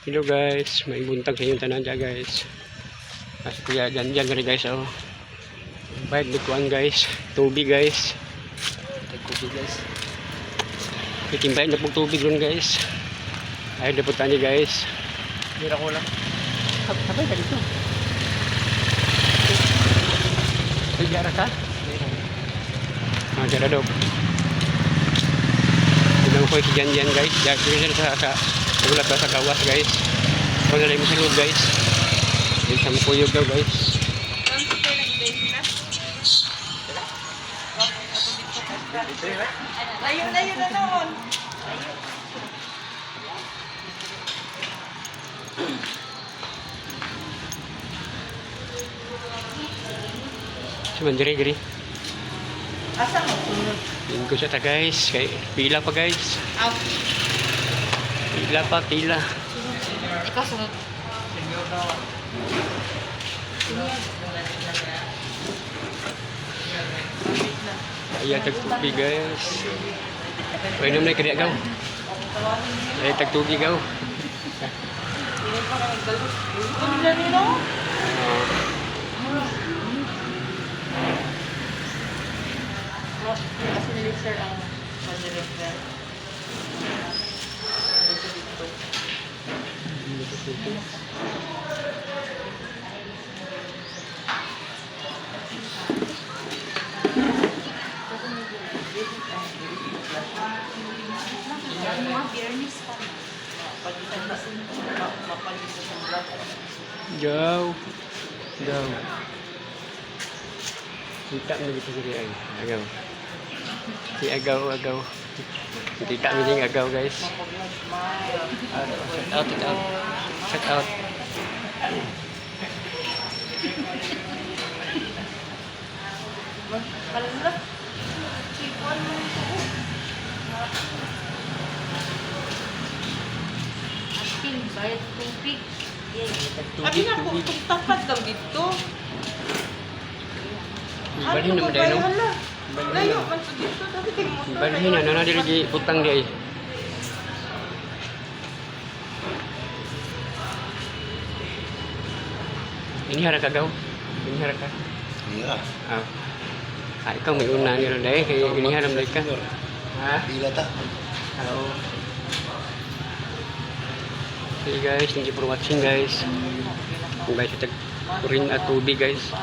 Hello guys, may buntag sa inyong tanan dyan, guys. Kasi kuya dyan dyan rin, guys, oh. Bayad ni kuan, guys, tubig, guys. Tagkubi, guys. Itimbayad na pong tubig ron, guys. Ay na po tani, guys. Hira ko lang. Sabay ka dito. Ay, gara ka? Ah, gara daw. Tignan ko si Jan Jan, guys. Diyan dito sa wala pa sa gawas, guys. Wala lang sa loob, guys. Di sa mukuyog daw, guys. Layo, layo na noon. Sa man diri diri. Asa mo? Sunod. Lingko siya ta, guys. Kay pila pa, guys. Out. Pila pa, pila. Ikaw sunod. Ay tag tubig, guys. Ay naman kaya gaw. Ay tag tubig gaw. Ano na nino? Ah, Kasi nili sir ang mag-refer. Dito dito. Gaw. Gaw. Kita mo dito si ay. Agaw. Si Agaw, Agaw. Kita mo ding Agaw, guys. Ah, shout out, shout out. Shout out. Kalala. Chikuan mo ito. Atin, bayad tubig. Abi na ko, tapat daw dito. Balhin naman dahil, no? Hala. Balhin Layo na. man to dito. Dapat kay motor. Balhin na, nana dili gi butang di ay. Ini hara ka gaw. Ini hara ka. Hira. Ah. Ah, ikaw may una ni ron dai kay ini haram dai ka. Ha? Pila ta. Hello. Hey guys, thank you for watching, guys. Kung guys, tag kurin at tubig, guys.